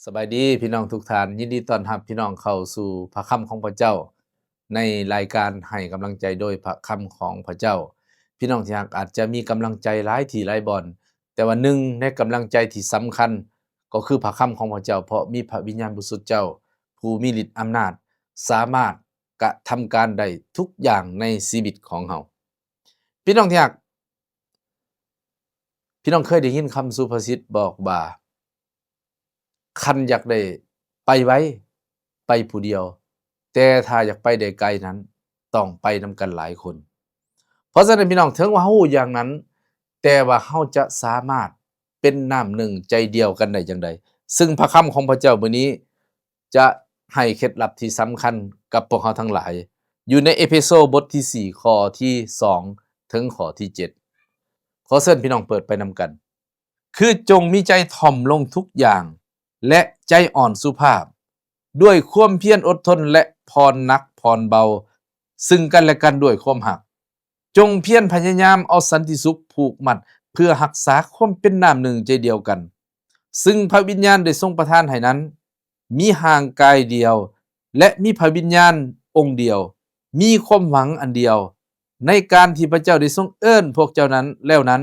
ສະບາຍດີພີ່ນ້ອງທຸກທ່ານ, ຍິນດີຕ້ອນຮັບພີ່ນ້ອງເຂົ້າສູ່ພະຄຳຂອງພະເຈົ້າ ໃນລາຍການໃຫ້ກຳລັງໃຈໂດຍພະຄຳຂອງພະເຈົ້າ. ພີ່ນ້ອງທີ່ຮັກ, ອາດຈະມີກຳລັງໃຈຫຼາຍທີ່ຫຼາຍບ່ອນ, ແຕ່ວ່າໜຶ່ງໃນກຳລັງໃຈທີ່ສຳຄັນກໍຄືພະຄຳຂອງພະເຈົ້າ, ເພາະມີພະວິນຍານບໍລິສຸດເຈົ້າ ຜູ້ມີລິດອຳນາດ ສາມາດກະທຳການໄດ້ທຸກຢ່າງໃນຊີວິດຂອງເຮົາ. ພີ່ນ້ອງທີ່ຮັກ, ພີ່ນ້ອງເຄີຍໄດ້ຍິນຄຳສຸພາສິດບອກວ່າ ຄັນຢາກໄດ້ໄປໄວ ໄປຜູ້ດຽວ, ແຕ່ຖ້າຢາກໄປໄດ້ໄກນັ້ນ ຕ້ອງໄປນຳກັນຫຼາຍຄົນ. ເພາະສະນັ້ນ ພີ່ນ້ອງ, ເຖິງວ່າເຮົາຮູ້ຢ່າງນັ້ນ, ແຕ່ວ່າເຮົາຈະສາມາດເປັນນ້ຳໜຶ່ງໃຈດຽວກັນໄດ້ຈັ່ງໃດ? ຊຶ່ງພະຄຳຂອງພະເຈົ້າມື້ນີ້ຈະໃຫ້ເຄັດລັບທີ່ສຳຄັນກັບພວກເຮົາທັງຫຼາຍ ຢູ່ໃນເອເພໂຊບົດທີສີ່ ຂໍ້ທີສອງ ເຖິງຂໍ້ທີເຈັດ. ຂໍເຊີນພີ່ນ້ອງເປີດໄປນຳກັນ. ຄືຈົ່ງມີໃຈຖ່ອມລົງທຸກຢ່າງ ແລະ ໃຈອ່ອນສຸພາບ, ດ້ວຍຄວາມພຽນອົດທົນ ແລະ ຜ່ອນໜັກຜ່ອນເບົາ ຊຶ່ງກັນແລະກັນດ້ວຍຄວາມຮັກ. ຈົ່ງພຽນພະຍາຍາມເອົາສັນຕິສຸກຜູກມັດ ເພື່ອຮັກສາຄວາມເປັນນ້ຳໜຶ່ງໃຈດຽວກັນ, ຊຶ່ງພະວິນຍານໄດ້ຊົງປະທານໃຫ້ນັ້ນ. ມີຮ່າງກາຍດຽວ ແລະ ມີພະວິນຍານອົງດຽວ, ມີຄວາມຫວັງອັນດຽວ, ໃນການທີ່ພະເຈົ້າໄດ້ຊົງເອີ້ນພວກເຈົ້ານັ້ນແລ້ວນັ້ນ.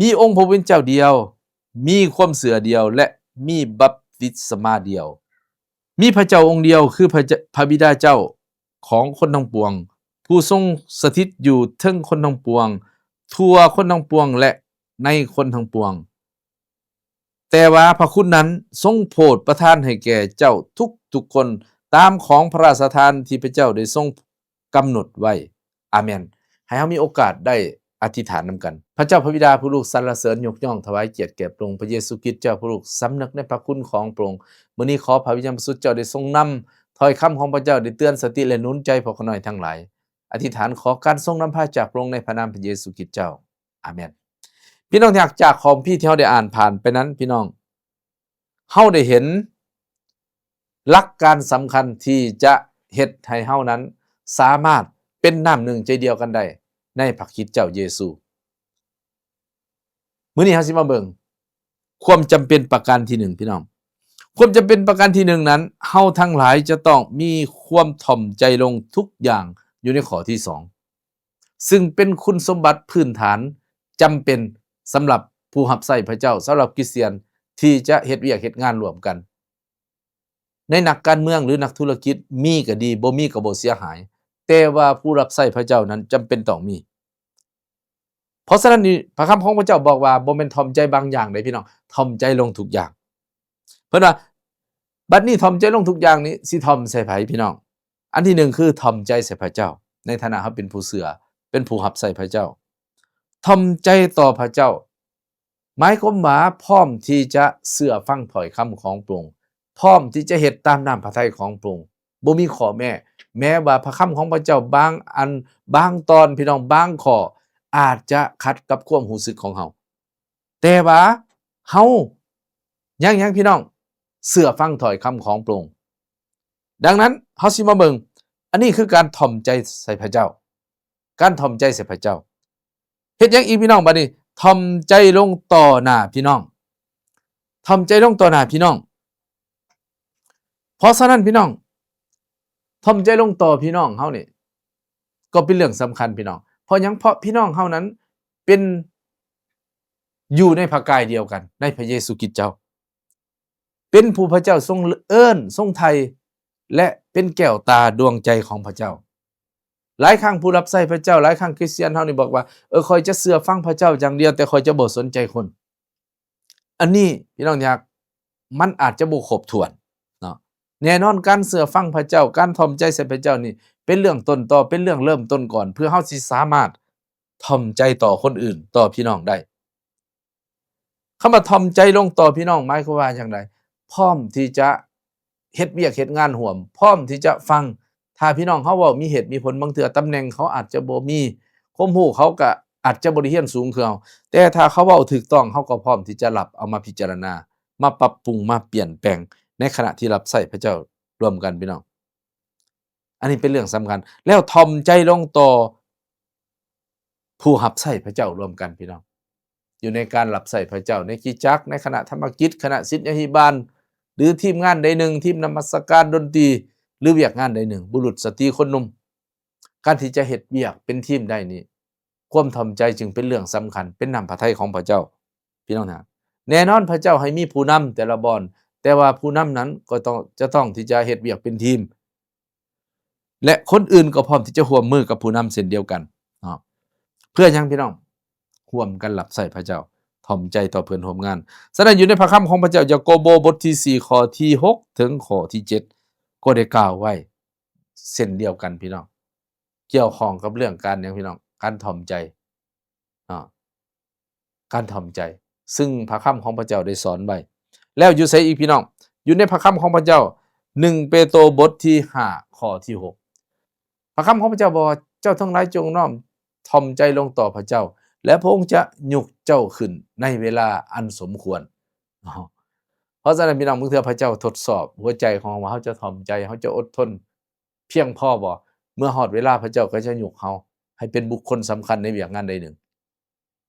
ມີອົງພະຜູ້ເປັນເຈົ້າດຽວ, ມີຄວາມເຊື່ອດຽວ ແລະ ມີບັບຕິສະມາດຽວ. ມີພະເຈົ້າອົງດຽວ ຄືພະ ພະບິດາເຈົ້າຂອງຄົນທັງປວງ, ຜູ້ຊົງສະຖິດຢູ່ເທິງຄົນທັງປວງ, ທົ່ວຄົນທັງປວງ ແລະ ໃນຄົນທັງປວງ. ແຕ່ວ່າພະຄຸນນັ້ນຊົງໂຜດປະທານໃຫ້ແກ່ເຈົ້າທຸກໆຄົນ ຕາມຂອງພະລາຊະທານທີ່ພະເຈົ້າໄດ້ຊົງກຳນົດໄວ້. ອາເມນ. ໃຫ້ເຮົາມີໂອກາດໄດ້ອະທິຖານນຳກັນ. ພະເຈົ້າພະບິດາຜູ້ລູກສັນລະເສີນຍົກຍ້ອງຖວາຍກຽດແກ່ພະອົງ, ພະເຢຊູຄຣິດເຈົ້າຜູ້ລູກສຳນຶກໃນພະຄຸນຂອງພະອົງ. ມື້ນີ້ຂໍພະວິນຍານບໍລິສຸດເຈົ້າໄດ້ຊົງນຳ, ຖ້ອຍຄຳຂອງພະເຈົ້າໄດ້ເຕືອນສະຕິ ແລະ ໜູນໃຈພວກຂ້ານ້ອຍທັງຫຼາຍ. ອະທິຖານຂໍການຊົງນຳພາຈາກພະອົງໃນພະນາມພະເຢຊູຄຣິດເຈົ້າ. ອາເມນ. ພີ່ນ້ອງທີ່ຮັກ, ຈາກຄຳພີທີ່ເຮົາໄດ້ອ່ານຜ່ານໄປນັ້ນ, ພີ່ນ້ອງ, ເຮົາໄດ້ເຫັນຫຼັກການສຳຄັນທີ່ຈະເຮັດໃຫ້ເຮົານັ້ນສາມາດເປັນນ້ຳໜຶ່ງໃຈດຽວກັນໄດ້ໃນພະຄຣິດເຈົ້າເຢຊູ. ມື້ນີ້ເຮົາຊິມາເບິ່ງຄວາມຈຳເປັນປະການທີໜຶ່ງ, ພີ່ນ້ອງ. ຄວາມຈຳເປັນປະການທີໜຶ່ງນັ້ນ, ເຮົາທັງຫຼາຍຈະຕ້ອງມີຄວາມຖ່ອມໃຈລົງທຸກຢ່າງ, ຢູ່ໃນຂໍ້ທີສອງ. ຊຶ່ງເປັນຄຸນສົມບັດພື້ນຖານຈຳເປັນສຳລັບຜູ້ຮັບໃຊ້ພະເຈົ້າ, ສຳລັບຄຣິສຕຽນທີ່ຈະເຮັດວຽກເຮັດງານຮ່ວມກັນ. ໃນນັກການເມືອງ ຫຼື ນັກທຸລະກິດ ມີກໍດີ, ບໍ່ມີກໍບໍ່ເສຍຫາຍ, ແຕ່ວ່າຜູ້ຮັບໃຊ້ພະເຈົ້ານັ້ນຈຳເປັນຕ້ອງມີ. ເພາະສະນັ້ນນີ້ ພະຄຳຂອງພະເຈົ້າບອກວ່າ ບໍ່ແມ່ນຖ່ອມໃຈບາງຢ່າງເດ້ ພີ່ນ້ອງ, ຖ່ອມໃຈລົງທຸກຢ່າງ. ເພິ່ນວ່າ ບັດນີ້ຖ່ອມໃຈລົງທຸກຢ່າງນີ້ ຊິຖ່ອມໃສ່ໃຜ ພີ່ນ້ອງ? ອັນທີໜຶ່ງ ຄືຖ່ອມໃຈໃສ່ພະເຈົ້າ ໃນຖານະເຮົາເປັນຜູ້ເຊື່ອ, ເປັນຜູ້ຮັບໃຊ້ພະເຈົ້າ. ຖ່ອມໃຈຕໍ່ພະເຈົ້າ ໝາຍຄວາມວ່າພ້ອມທີ່ຈະເຊື່ອຟັງຖ້ອຍຄຳຂອງພະອົງ, ພ້ອມທີ່ຈະເຮັດຕາມນ້ຳພະໄທຂອງພະອົງ, ບໍ່ມີຂໍ້ແມ້, ແມ້ວ່າພະຄຳຂອງພະເຈົ້າບາງອັນ, ບາງຕອນ, ພີ່ນ້ອງ, ບາງຂໍ້ອາດຈະຂັດກັບຄວາມຮູ້ສຶກຂອງເຮົາ, ແຕ່ວ່າເຮົາຍັງ, ຍັງ, ພີ່ນ້ອງ, ເຊື່ອຟັງຖ້ອຍຄຳຂອງພະອົງ. ດັ່ງນັ້ນ, ເຮົາຊິມາເບິ່ງ, ອັນນີ້ຄືການຖ່ອມໃຈໃສ່ພະເຈົ້າ. ການຖ່ອມໃຈໃສ່ພະເຈົ້າ. ເຮັດຫຍັງອີກ ພີ່ນ້ອງ? ບັດນີ້ ຖ່ອມໃຈລົງຕໍ່ໜ້າພີ່ນ້ອງ. ຖ່ອມໃຈລົງຕໍ່ໜ້າພີ່ນ້ອງ. ເພາະສະນັ້ນ ພີ່ນ້ອງ, ຖ່ອມໃຈລົງຕໍ່ພີ່ນ້ອງເຮົານີ້ ກໍເປັນເລື່ອງສຳຄັນ ພີ່ນ້ອງ. ເພາະຫຍັງ? ເພາະພີ່ນ້ອງເຮົານັ້ນເປັນ ຢູ່ໃນພະກາຍດຽວກັນ ໃນພະເຢຊູຄຣິດເຈົ້າ. ເປັນຜູ້ພະເຈົ້າຊົງເອີ້ນ, ຊົງໄຖ່ ແລະ ເປັນແກ້ວຕາດວງໃຈຂອງພະເຈົ້າ. ຫຼາຍຄັ້ງຜູ້ຮັບໃຊ້ພະເຈົ້າ, ຫຼາຍຄັ້ງຄຣິສຕຽນເຮົານີ້ບອກວ່າ, ເອີ, ຂ້ອຍຈະເຊື່ອຟັງພະເຈົ້າຢ່າງດຽວ, ແຕ່ຂ້ອຍຈະບໍ່ສົນໃຈຄົນ. ອັນນີ້, ພີ່ນ້ອງທີ່ຮັກ, ມັນອາດຈະບໍ່ຄົບຖ້ວນເນາະ. ແນ່ນອນ, ການເຊື່ອຟັງພະເຈົ້າ, ການຖ່ອມໃຈໃສ່ພະເຈົ້ານີ້ ເປັນເລື່ອງຕົ້ນຕໍ, ເປັນເລື່ອງເລີ່ມຕົ້ນກ່ອນ, ເພື່ອເຮົາຊິສາມາດຖ່ອມໃຈຕໍ່ຄົນອື່ນ, ຕໍ່ພີ່ນ້ອງໄດ້. ຄຳວ່າຖ່ອມໃຈລົງຕໍ່ພີ່ນ້ອງ ໝາຍຄວາມວ່າຢ່າງໃດ? ພ້ອມທີ່ຈະເຮັດວຽກເຮັດງານຮ່ວມ, ພ້ອມທີ່ຈະຟັງ. ຖ້າພີ່ນ້ອງເຮົາເວົ້າມີເຫດມີຜົນ, ບາງເທື່ອຕຳແໜ່ງເຂົາອາດຈະບໍ່ມີ, ຄວາມຮູ້ເຂົາກໍອາດຈະບໍ່ໄດ້ຮຽນສູງຄືເຮົາ, ແຕ່ຖ້າເຂົາເວົ້າຖືກຕ້ອງ, ເຮົາກໍພ້ອມທີ່ຈະຮັບເອົາມາພິຈາລະນາ, ມາປັບປຸງ, ມາປ່ຽນແປງ ໃນຂະນະທີ່ຮັບໃຊ້ພະເຈົ້າຮ່ວມກັນ, ພີ່ນ້ອງ. ອັນນີ້ເປັນເລື່ອງສຳຄັນ. ແລ້ວຖ່ອມໃຈລົງຕໍ່ຜູ້ຮັບໃຊ້ພະເຈົ້າຮ່ວມກັນ, ພີ່ນ້ອງ. ຢູ່ໃນການຮັບໃຊ້ພະເຈົ້າ, ໃນຄຣິສຕະຈັກ, ໃນຄະນະທຳມະກິດ, ຄະນະສິດຍາພິບານ, ຫຼືທີມງານໃດໜຶ່ງ, ທີມນະມັດສະການ, ດົນຕີ ຫຼືວຽກງານໃດໜຶ່ງ, ບຸລຸດ, ສະຕີ, ຄົນໜຸ່ມ, ການທີ່ຈະເຮັດວຽກເປັນທີມໄດ້ນີ້ ຄວາມຖ່ອມໃຈຈຶ່ງເປັນເລື່ອງສຳຄັນ, ເປັນນ້ຳພະໄທຂອງພະເຈົ້າ. ພີ່ນ້ອງນະ, ແນ່ນອນພະເຈົ້າໃຫ້ມີຜູ້ນຳແຕ່ລະບ່ອນ, ແຕ່ວ່າຜູ້ນຳນັ້ນກໍຕ້ອງ ຈະຕ້ອງທີ່ຈະເຮັດວຽກເປັນທີມ ແລະ ຄົນອື່ນກໍພ້ອມທີ່ຈະຮ່ວມມືກັບຜູ້ນຳເຊັ່ນດຽວກັນເນາະ. ເພື່ອຫຍັງພີ່ນ້ອງ? ຮ່ວມກັນຮັບໃຊ້ພະເຈົ້າ, ຖ່ອມໃຈຕໍ່ເພື່ອນຮ່ວມງານ. ສະນັ້ນ ຢູ່ໃນພະຄຳຂອງພະເຈົ້າ, ຢາໂກໂບ ບົດທີສີ່ ຂໍ້ທີຫົກ ເຖິງຂໍ້ທີເຈັດ ກໍໄດ້ກ່າວໄວ້ເຊັ່ນດຽວກັນ ພີ່ນ້ອງ, ກ່ຽວຂ້ອງກັບເລື່ອງການຫຍັງ ພີ່ນ້ອງ? ການຖ່ອມໃຈເນາະ. ການຖ່ອມໃຈ ຊຶ່ງພະຄຳຂອງພະເຈົ້າໄດ້ສອນໄວ້. ແລ້ວຢູ່ໃສອີກພີ່ນ້ອງ? ຢູ່ໃນພະຄຳຂອງພະເຈົ້າ ໜຶ່ງເປໂຕ ບົດທີຫ້າ ຂໍ້ທີຫົກ ພະຄຳຂອງພະເຈົ້າບອກວ່າ ເຈົ້າທັງຫຼາຍຈົ່ງນ້ອມຖ່ອມໃຈລົງຕໍ່ພະເຈົ້າ ແລະ ພະອົງຈະຍົກເຈົ້າຂຶ້ນໃນເວລາອັນສົມຄວນ. ເພາະສະນັ້ນ ພີ່ນ້ອງ, ບາງເທື່ອພະເຈົ້າທົດສອບຫົວໃຈຂອງເຮົາວ່າ ເຮົາຈະຖ່ອມໃຈ, ເຮົາຈະອົດທົນພຽງພໍບໍ່? ເມື່ອຮອດເວລາ ພະເຈົ້າກໍຈະຍົກເຮົາໃຫ້ເປັນບຸກຄົນສຳຄັນໃນວຽກງານໃດໜຶ່ງ.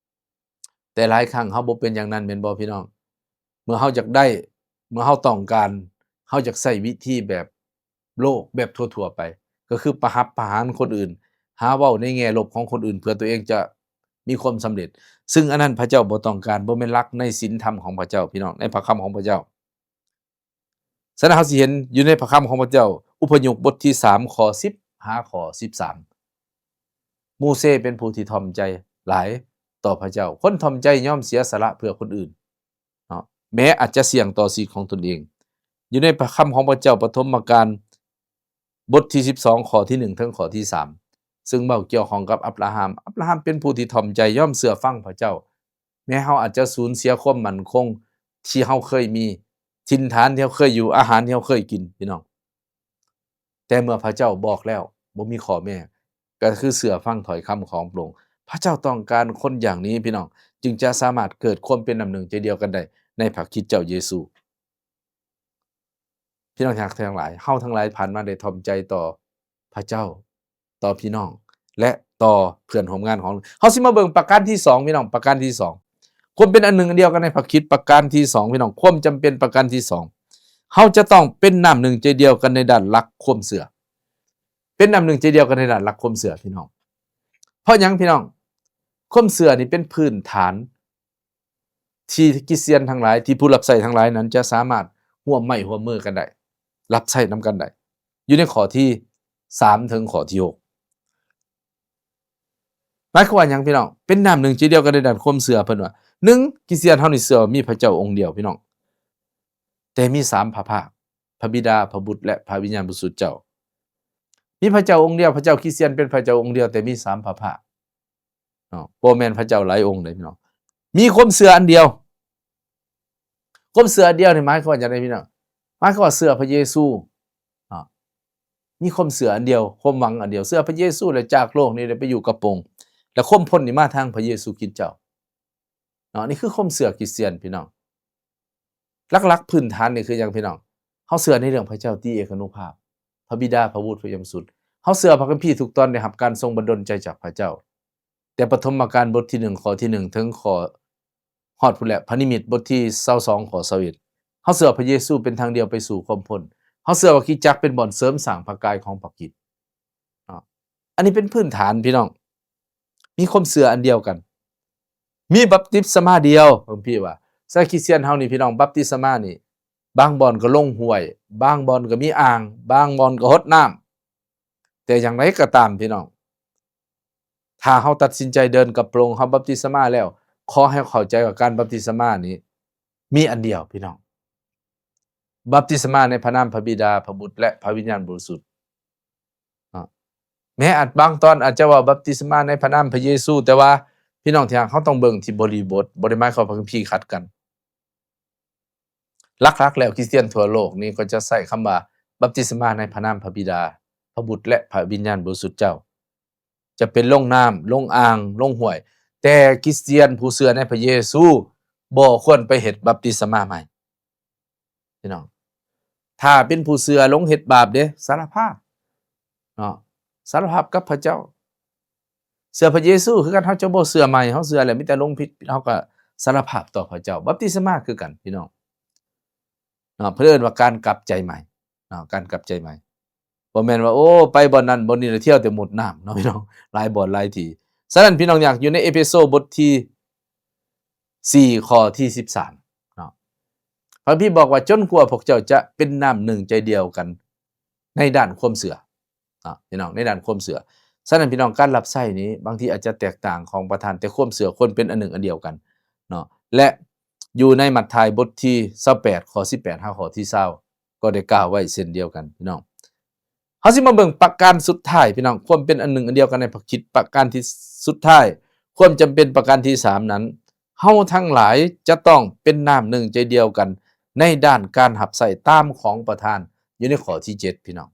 ແຕ່ຫຼາຍຄັ້ງເຮົາບໍ່ເປັນຢ່າງນັ້ນແມ່ນບໍ່ພີ່ນ້ອງ? ເມື່ອເຮົາຢາກໄດ້, ເມື່ອເຮົາຕ້ອງການ, ເຮົາຢາກໃຊ້ວິທີແບບໂລກ, ແບບທົ່ວໆໄປ, ກໍຄືປະຫັບປະຫານຄົນອື່ນ, ຫາເວົ້າໃນແງ່ລົບຂອງຄົນອື່ນ ເພື່ອຕົວເອງຈະມີຄວາມສຳເລັດ, ຊຶ່ງອັນນັ້ນພະເຈົ້າບໍ່ຕ້ອງການ, ບໍ່ແມ່ນຫຼັກໃນສິນທຳຂອງພະເຈົ້າ ພີ່ນ້ອງ, ໃນພະຄຳຂອງພະເຈົ້າ. ສະນັ້ນ ເຮົາຊິເຫັນຢູ່ໃນພະຄຳຂອງພະເຈົ້າ ອຸປະໂຍກບົດທີສາມ ຂໍ້ສິບຫາຂໍ້ສິບສາມ ໂມເຊເປັນຜູ້ທີ່ຖ່ອມໃຈຫຼາຍຕໍ່ພະເຈົ້າ. ຄົນຖ່ອມໃຈຍອມເສຍສະຫຼະເພື່ອຄົນອື່ນເນາະ, ແມ້ອາດຈະສ່ຽງຕໍ່ຊີວິດຂອງຕົນເອງ. ຢູ່ໃນພະຄຳຂອງພະເຈົ້າ ປະຖົມມະການ ບົດທີສິບສອງ ຂໍ້ທີໜຶ່ງ ເຖິງຂໍ້ທີສາມ ຊຶ່ງເວົ້າກ່ຽວຂ້ອງກັບອັບຣາຮາມ. ອັບຣາຮາມເປັນຜູ້ທີ່ຖ່ອມໃຈ, ຍອມເຊື່ອຟັງພະເຈົ້າ. ແມ້ເຮົາອາດຈະສູນເສຍຄວາມໝັ້ນຄົງທີ່ເຮົາເຄີຍມີ, ຖິ່ນຖານທີ່ເຮົາເຄີຍຢູ່, ອາຫານທີ່ເຮົາເຄີຍກິນ, ພີ່ນ້ອງ, ແຕ່ເມື່ອພະເຈົ້າບອກແລ້ວ, ບໍ່ມີຂໍ້ແມ້, ກໍຄືເຊື່ອຟັງຖ້ອຍຄຳຂອງພະອົງ. ພະເຈົ້າຕ້ອງການຄົນຢ່າງນີ້, ພີ່ນ້ອງ, ຈຶ່ງຈະສາມາດເກີດຄວາມເປັນນ້ຳໜຶ່ງໃຈດຽວກັນໄດ້ໃນພະຄຣິດເຈົ້າເຢຊູ. ພີ່ນ້ອງທີ່ຮັກທັງຫຼາຍ, ເຮົາທັງຫຼາຍຜ່ານມາໄດ້ຖ່ອມໃຈຕໍ່ພະເຈົ້າ, ຕໍ່ພີ່ນ້ອງ ແລະ ຕໍ່ເພື່ອນຮ່ວມງານຂອງເຮົາ. ຊິມາເບິ່ງປະການທີສອງ ພີ່ນ້ອງ, ປະການທີສອງ ຄວາມເປັນອັນໜຶ່ງອັນດຽວກັນໃນພະຄຣິດ. ປະການທີສອງ ພີ່ນ້ອງ, ຄວາມຈຳເປັນປະການທີສອງ, ເຮົາຈະຕ້ອງເປັນນ້ຳໜຶ່ງໃຈດຽວກັນໃນດ້ານຫຼັກຄວາມເຊື່ອ. ເປັນນ້ຳໜຶ່ງໃຈດຽວກັນໃນດ້ານຫຼັກຄວາມເຊື່ອ, ພີ່ນ້ອງ. ເພາະຫຍັງ, ພີ່ນ້ອງ? ຄວາມເຊື່ອນີ້ເປັນພື້ນຖານ ທີ່ຄຣິສຕຽນທັງຫຼາຍ, ທີ່ຜູ້ຮັບໃຊ້ທັງຫຼາຍນັ້ນຈະສາມາດຮ່ວມໄມ້ຮ່ວມມືກັນໄດ້, ຮັບໃຊ້ນຳກັນໄດ້, ຢູ່ໃນຂໍ້ທີສາມ ເຖິງຂໍ້ທີຫົກ. ໝາຍຄວາມວ່າຫຍັງ, ພີ່ນ້ອງ? ເປັນນ້ຳໜຶ່ງໃຈດຽວກັນໃນດ້ານຄວາມເຊື່ອ. ເພິ່ນວ່າ ໜຶ່ງ, ຄຣິສຕຽນເຮົານີ້ເຊື່ອວ່າມີພະເຈົ້າອົງດຽວ, ພີ່ນ້ອງ, ແຕ່ມີສາມພະພາກ, ພະບິດາ, ພະບຸດ ແລະ ພະວິນຍານບໍລິສຸດເຈົ້າ. ມີພະເຈົ້າອົງດຽວ, ພະເຈົ້າຄຣິສຕຽນເປັນພະເຈົ້າອົງດຽວ, ແຕ່ມີສາມພະພາກ. ເນາະ, ບໍ່ແມ່ນພະເຈົ້າຫຼາຍອົງເດ້, ພີ່ນ້ອງ. ມີຄວາມເຊື່ອອັນດຽວ. ຄວາມເຊື່ອອັນດຽວນີ້ໝາຍຄວາມວ່າຈັ່ງໃດ, ພີ່ນ້ອງ? ໝາຍຄວາມວ່າເຊື່ອພະເຢຊູ, ເນາະ, ມີຄວາມເຊື່ອອັນດຽວ, ຄວາມຫວັງອັນດຽວ, ເຊື່ອພະເຢຊູ ແລະ ຈາກໂລກນີ້ໄດ້ໄປຢູ່ກັບພະອົງ, ແລະ ຄວາມພົ້ນນີ້ມາທາງພະເຢຊູຄຣິດເຈົ້າ. ເນາະ, ນີ້ຄືຄວາມເຊື່ອຄຣິສຕຽນ, ພີ່ນ້ອງ. ຫຼັກໆພື້ນຖານນີ້ຄືຫຍັງ, ພີ່ນ້ອງ? ເຮົາເຊື່ອໃນເລື່ອງພະເຈົ້າຕີເອການຸພາບ, ພະບິດາ, ພະບຸດ, ພະວິນຍານບໍລິສຸດ. ເຮົາເຊື່ອພະຄຳພີທຸກຕອນໄດ້ຮັບການຊົງບັນດົນໃຈຈາກພະເຈົ້າ. ແຕ່ປະຖົມມະການບົດທີໜຶ່ງ ຂໍ້ທີໜຶ່ງ ເຖິງຂໍ້ ຮອດພຸ້ນແຫຼະ, ພະນິມິດບົດທີຊາວສອງ ຂໍ້ຊາວເອັດ. ເຮົາເຊື່ອພະເຢຊູເປັນທາງດຽວໄປສູ່ຄວາມພົ້ນ. ເຮົາເຊື່ອວ່າຄຣິສຕະຈັກເປັນບ່ອນເສີມສ້າງພະກາຍຂອງພະຄຣິດ. ເນາະ, ອັນນີ້ເປັນພື້ນຖານ, ພີ່ນ້ອງ. ມີຄວາມເຊື່ອອັນດຽວກັນ, ມີບັບຕິສະມາດຽວ, ເບິ່ງພີ່ວ່າ ໃສ່ຄຣິສຕຽນເຮົານີ້, ພີ່ນ້ອງ, ບັບຕິສະມານີ້ ບາງບ່ອນກໍລົງຫ້ວຍ, ບາງບ່ອນກໍມີອ່າງ, ບາງບ່ອນກໍຫົດນ້ຳ. ແຕ່ຢ່າງໃດກໍຕາມ, ພີ່ນ້ອງ, ຖ້າເຮົາຕັດສິນໃຈເດີນກັບພະອົງ, ເຮົາບັບຕິສະມາແລ້ວ, ຂໍໃຫ້ເຂົ້າໃຈວ່າການບັບຕິສະມານີ້ມີອັນດຽວ, ພີ່ນ້ອງ. ບັບຕິສະມາໃນພະນາມພະບິດາ, ພະບຸດ ແລະ ພະວິນຍານບໍລິສຸດ. ເນາະ, ແມ້ອາດ ບາງຕອນອາດຈະເວົ້າບັບຕິສະມາໃນພະນາມພະເຢຊູ, ແຕ່ວ່າ ພີ່ນ້ອງທີ່ຮັກ, ເຮົາຕ້ອງເບິ່ງທີ່ບໍລິບົດ, ບໍ່ໄດ້ໝາຍຄວາມວ່າພະຄຳພີຂັດກັນ. ຫຼັກໆແລ້ວ ຄຣິສຕຽນທົ່ວໂລກນີ້ກໍຈະໃຊ້ຄຳວ່າ ບັບຕິສະມາໃນພະນາມພະບິດາ, ພະບຸດ ແລະ ພະວິນຍານບໍລິສຸດເຈົ້າ. ຈະເປັນລົງນ້ຳ, ລົງອ່າງ, ລົງຫ້ວຍ, ແຕ່ຄຣິສຕຽນຜູ້ເຊື່ອໃນພະເຢຊູບໍ່ຄວນໄປເຮັດບັບຕິສະມາໃໝ່. ພີ່ນ້ອງ, ຖ້າເປັນຜູ້ເຊື່ອຫຼົງເຮັດບາບເດ້, ສາລະພາບເນາະ, ສາລະພາບກັບພະເຈົ້າ. ເຊື່ອພະເຢຊູຄືກັນ, ເຮົາຈະບໍ່ເຊື່ອໃໝ່, ເຮົາເຊື່ອແລ້ວມີແຕ່ຫຼົງຜິດ, ເຮົາກໍສາລະພາບຕໍ່ພະເຈົ້າ. ບັບຕິສະມາຄືກັນ, ພີ່ນ້ອງ. ເນາະ ເພິ່ນເອີ້ນວ່າການກັບໃຈໃໝ່ເນາະ ການກັບໃຈໃໝ່. ບໍ່ແມ່ນວ່າ ໂອ້ ໄປບ່ອນນັ້ນບ່ອນນີ້ ແລ້ວທ່ຽວແຕ່ໝົດນ້ຳເນາະ ພີ່ນ້ອງ ຫຼາຍບ່ອນຫຼາຍທີ່. ສະນັ້ນ ພີ່ນ້ອງ ຢາກຢູ່ໃນເອເພໂຊບົດທີສີ່ ຂໍ້ທີສິບສາມເນາະ ພະຄຳພີບອກວ່າ ຈົນກວ່າພວກເຈົ້າຈະເປັນນ້ຳໜຶ່ງໃຈດຽວກັນໃນດ້ານຄວາມເຊື່ອ ເນາະ ພີ່ນ້ອງ ໃນດ້ານຄວາມເຊື່ອ. ສະນັ້ນ ພີ່ນ້ອງ ການຮັບໃຊ້ນີ້ ບາງທີອາດຈະແຕກຕ່າງຂອງປະທານ, ແຕ່ຄວາມເຊື່ອຄວນເປັນອັນໜຶ່ງອັນດຽວກັນເນາະ ແລະ ຢູ່ໃນມັດທາຍບົດທີຊາວແປດ ຂໍ້ສິບແປດ ຫາຂໍ້ທີຊາວ ກໍໄດ້ກ່າວໄວ້ເຊັ່ນດຽວກັນ ພີ່ນ້ອງ. ເຮົາຊິມາເບິ່ງປະການສຸດທ້າຍ ພີ່ນ້ອງ, ຄວາມເປັນອັນໜຶ່ງອັນດຽວກັນໃນພະຄຣິດ ປະການທີ່ສຸດທ້າຍ, ຄວາມຈຳເປັນປະການທີ່ສາມນັ້ນ, ເຮົາທັງຫຼາຍຈະຕ້ອງເປັນນ້ຳໜຶ່ງໃຈດຽວກັນໃນດ້ານການຮັບໃຊ້ຕາມຂອງປະທານ, ຢູ່ໃນຂໍ້ທີເຈັດ ພີ່ນ້ອງ.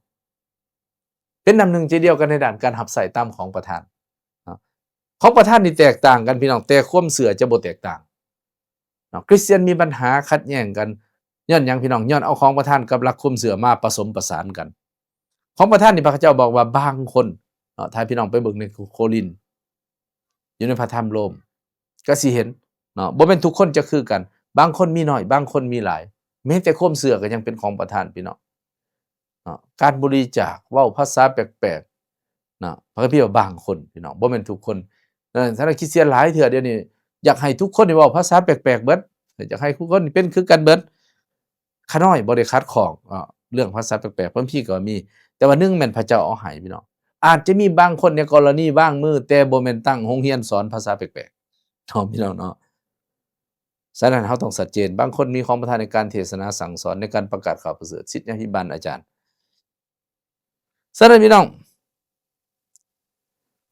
ເປັນນ້ຳໜຶ່ງໃຈດຽວກັນໃນດ້ານການຮັບໃຊ້ຕາມຂອງປະທານ. ຂອງປະທານນີ້ແຕກຕ່າງກັນ ພີ່ນ້ອງ, ແຕ່ຄວາມເຊື່ອຈະບໍ່ແຕກຕ່າງ. ເນາະ ຄຣິສຕຽນມີບັນຫາຂັດແຍ່ງກັນ ຍ້ອນຫຍັງ ພີ່ນ້ອງ? ຍ້ອນເອົາຂອງປະທານກັບຫຼັກຄວາມເຊື່ອມາປະສົມປະສານກັນ. ຂອງປະທານນີ້ ພະເຈົ້າບອກວ່າບາງຄົນ ເນາະ, ຖ້າພີ່ນ້ອງໄປເບິ່ງໃນໂຄລິນ ຢູ່ໃນພະທຳໂລມ ກໍຊິເຫັນ ເນາະ, ບໍ່ແມ່ນທຸກຄົນຈະຄືກັນ, ບາງຄົນມີໜ້ອຍ ບາງຄົນມີຫຼາຍ, ແມ້ແຕ່ຄວາມເຊື່ອກໍຍັງເປັນຂອງປະທານ ພີ່ນ້ອງ. ເນາະ ການບໍລິຈາກ ເວົ້າພາສາແປກໆ ເນາະ, ພະຄຳພີວ່າບາງຄົນ ພີ່ນ້ອງ, ບໍ່ແມ່ນທຸກຄົນ. ເອີ ສຳລັບຄຣິສຕຽນຫຼາຍເທື່ອດຽວນີ້ ຢາກໃຫ້ທຸກຄົນນີ້ເວົ້າພາສາແປກໆເບິດ, ຢາກໃຫ້ທຸກຄົນນີ້ເປັນຄືກັນເບິດ. ຂ້ານ້ອຍບໍ່ໄດ້ຂັດຂ້ອງ ເນາະ ເລື່ອງພາສາແປກໆ, ພະຄຳພີກໍມີ, ແຕ່ວ່າໜຶ່ງແມ່ນພະເຈົ້າເອົາໃຫ້ ພີ່ນ້ອງ. ອາດຈະມີບາງຄົນໃນກໍລະນີວາງມື, ແຕ່ບໍ່ແມ່ນຕັ້ງໂຮງຮຽນສອນພາສາແປກໆ ເນາະ ພີ່ນ້ອງເນາະ. ສະນັ້ນ ເຮົາຕ້ອງຊັດເຈນ. ບາງຄົນມີຂອງປະທານໃນການເທດສະໜາສັ່ງສອນ, ໃນການປະກາດຂ່າວປະເສີດ, ສິດຍາພິບານອາຈານ. ສະນັ້ນ ພີ່ນ້ອງ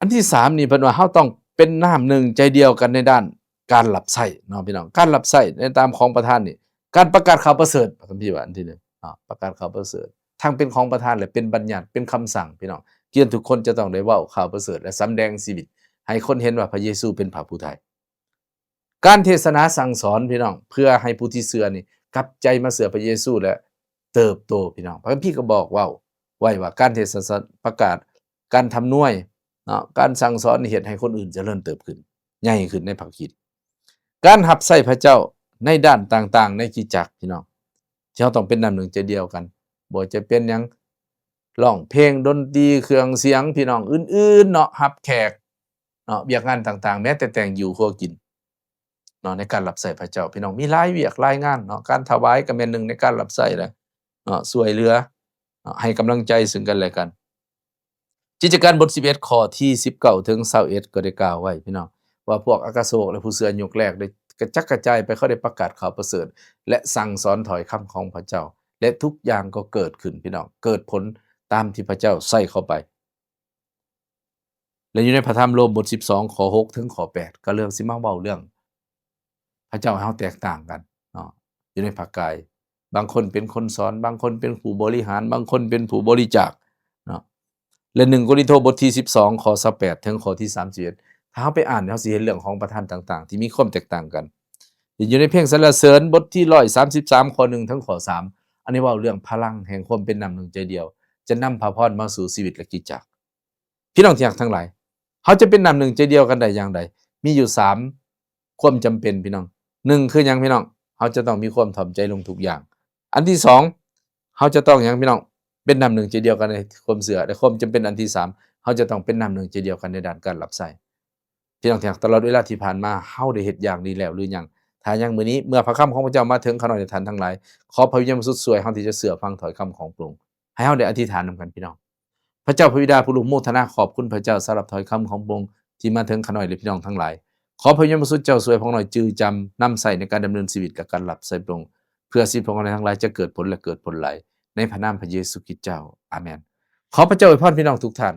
ອັນທີສາມນີ້ ເພິ່ນວ່າເຮົາຕ້ອງເປັນນ້ຳໜຶ່ງໃຈດຽວກັນໃນດ້ານການຮັບໃຊ້ເນາະ ພີ່ນ້ອງ. ການຮັບໃຊ້ໃນຕາມຂອງປະທານນີ້, ການປະກາດຂ່າວປະເສີດ, ພະຄຳພີວ່າອັນທີໜຶ່ງເນາະ, ປະກາດຂ່າວປະເສີດ ທັງເປັນຂອງປະທານ ແລະ ເປັນບັນຍັດ, ເປັນຄຳສັ່ງ ພີ່ນ້ອງ. ຄຣິສຕຽນທຸກຄົນຈະຕ້ອງໄດ້ເວົ້າຂ່າວປະເສີດ ແລະ ສຳແດງຊີວິດໃຫ້ຄົນເຫັນວ່າພະເຢຊູເປັນພະຜູ້ໄຖ່. ການເທດສະໜາສັ່ງສອນ ພີ່ນ້ອງ, ເພື່ອໃຫ້ຜູ້ທີ່ເຊື່ອນີ້ກັບໃຈມາເຊື່ອພະເຢຊູ ແລະ ເຕີບໂຕ ພີ່ນ້ອງ. ພະຄຳພີກໍບອກເວົ້າໄວ້ວ່າ ການເທດສະໜາ ປະກາດ ການທຳນວຍເນາະ, ການສັ່ງສອນນີ້ເຮັດໃຫ້ຄົນອື່ນຈະເລີນເຕີບຂຶ້ນ, ໃຫຍ່ຂຶ້ນໃນພະຄຣິດ. ການຮັບໃຊ້ພະເຈົ້າໃນດ້ານຕ່າງໆໃນຄຣິສຕະຈັກ ພີ່ນ້ອງ, ທີ່ເຮົາຕ້ອງເປັນນ້ຳໜຶ່ງໃຈດຽວກັນ, ບໍ່ວ່າຈະເປັນຫຍັງ ຮ້ອງເພງ, ດົນຕີ, ເຄື່ອງສຽງ ພີ່ນ້ອງ, ອື່ນໆເນາະ, ຮັບແຂກເນາະ, ວຽກງານຕ່າງໆ, ແມ້ແຕ່ແຕ່ງຢູ່ຄົວກິນເນາະ, ໃນການຮັບໃຊ້ພະເຈົ້າ ພີ່ນ້ອງ, ມີຫຼາຍວຽກຫຼາຍງານເນາະ. ການຖວາຍກໍແມ່ນໜຶ່ງໃນການຮັບໃຊ້ແຫຼະເນາະ, ຊ່ວຍເຫຼືອເນາະ, ໃຫ້ກຳລັງໃຈເຊິ່ງກັນແລະກັນ. ກິດຈະການບົດສິບເອັດ ຂໍ້ທີສິບເກົ້າເຖິງຊາວເອັດ ກໍໄດ້ກ່າວໄວ້ ພີ່ນ້ອງ, ວ່າພວກອັກຄະໂສກ ແລະ ຜູ້ເຊື່ອຍຸກແລກໄດ້ກະຈັດກະຈາຍໄປ, ເຂົາໄດ້ປະກາດຂ່າວປະເສີດ ແລະ ສັ່ງສອນຖ້ອຍຄຳຂອງພະເຈົ້າ ແລະ ທຸກຢ່າງກໍເກີດຂຶ້ນ ພີ່ນ້ອງ, ເກີດຜົນຕາມທີ່ພະເຈົ້າໃຊ້ເຂົາໄປ. ແລະ ຢູ່ໃນພະທຳໂລມບົດສິບສອງ ຂໍ້ຫົກເຖິງຂໍ້ແປດ ກໍເລີ່ມຊິມາເວົ້າເລື່ອງພະເຈົ້າໃຫ້ເຮົາແຕກຕ່າງກັນເນາະ, ຢູ່ໃນພະກາຍ. ບາງຄົນເປັນຄົນສອນ, ບາງຄົນເປັນຜູ້ບໍລິຫານ, ບາງຄົນເປັນຜູ້ບໍລິຈາກເນາະ. ແລະ ໜຶ່ງໂກລິນໂທ ບົດທີສິບສອງ ຂໍ້ຊາວແປດ ເຖິງຂໍ້ທີສາມສິບເອັດ ຖ້າເຮົາໄປອ່ານ ເຮົາຊິເຫັນເລື່ອງຂອງປະທານຕ່າງໆ ທີ່ມີຄວາມແຕກຕ່າງກັນ. ທີ່ຢູ່ໃນເພງສັນລະເສີນ ບົດທີຮ້ອຍສາມສິບສາມ ຂໍ້ໜຶ່ງ ເຖິງຂໍ້ສາມ ອັນນີ້ເວົ້າເລື່ອງພະລັງແຫ່ງຄວາມເປັນນ້ຳໜຶ່ງໃຈດຽວ ຈະນຳພະພອນມາສູ່ຊີວິດ ແລະ ກິດຈັກ. ພີ່ນ້ອງທີ່ຮັກທັງຫຼາຍ, ເຮົາຈະເປັນນ້ຳໜຶ່ງໃຈດຽວກັນໄດ້ຢ່າງໃດ? ມີຢູ່ສາມຄວາມຈຳເປັນ ພີ່ນ້ອງ. ໜຶ່ງຄືຫຍັງ ພີ່ນ້ອງ? ເຮົາຈະຕ້ອງມີຄວາມຖ່ອມໃຈລົງທຸກຢ່າງ. ອັນທີສອງ ເຮົາຈະຕ້ອງຫຍັງ ພີ່ນ້ອງ? ເປັນນ້ຳໜຶ່ງໃຈດຽວກັນໃນຄວາມເຊື່ອ ແລະ ຄວາມຈຳເປັນອັນທີສາມ ເຮົາຈະຕ້ອງເປັນນ້ຳໜຶ່ງໃຈດຽວກັນໃນດ້ານການຮັບໃຊ້. ພີ່ນ້ອງທີ່ຮັກ, ຕະຫຼອດເວລາທີ່ຜ່ານມາ ເຮົາໄດ້ເຮັດຢ່າງນີ້ແລ້ວຫຼືຍັງ? ຖ້າຍັງ ມື້ນີ້ເມື່ອພະຄຳຂອງພະເຈົ້າມາເຖິງຂ້ານ້ອຍ ແລະ ທ່ານທັງຫຼາຍ, ຂໍພະວິນຍານບໍລິສຸດຊ່ວຍເຮົາທີ່ຈະເຊື່ອຟັງຖ້ອຍຄຳຂອງພະອົງ. ໃຫ້ເຮົາໄດ້ອະທິຖານນຳກັນ ພີ່ນ້ອງ. ພະເຈົ້າພະບິດາຜູ້ລົງໂມທະນາຂອບຄຸນພະເຈົ້າ ສຳລັບຖ້ອຍຄຳຂອງພະອົງທີ່ມາເຖິງຂ້ານ້ອຍ ແລະ ພີ່ນ້ອງທັງຫຼາຍ. ຂໍພະວິນຍານບໍລິສຸດເຈົ້າຊ່ວຍພວກຂ້ານ້ອຍຈື່ຈຳນຳໃຊ້ໃນການດຳເນີນຊີວິດ ແລະ ການຮັບໃຊ້ພະອົງ, ເພື່ອຊີວິດຂອງຂ້ານ້ອຍທັງຫຼາຍຈະເກີດຜົນ ແລະ ເກີດຜົນຫຼາຍ, ໃນພະນາມພະເຢຊູຄຣິດເຈົ້າ. ອາເມນ. ຂໍພະເຈົ້າອວຍພອນພີ່ນ້ອງທຸກທ່ານ.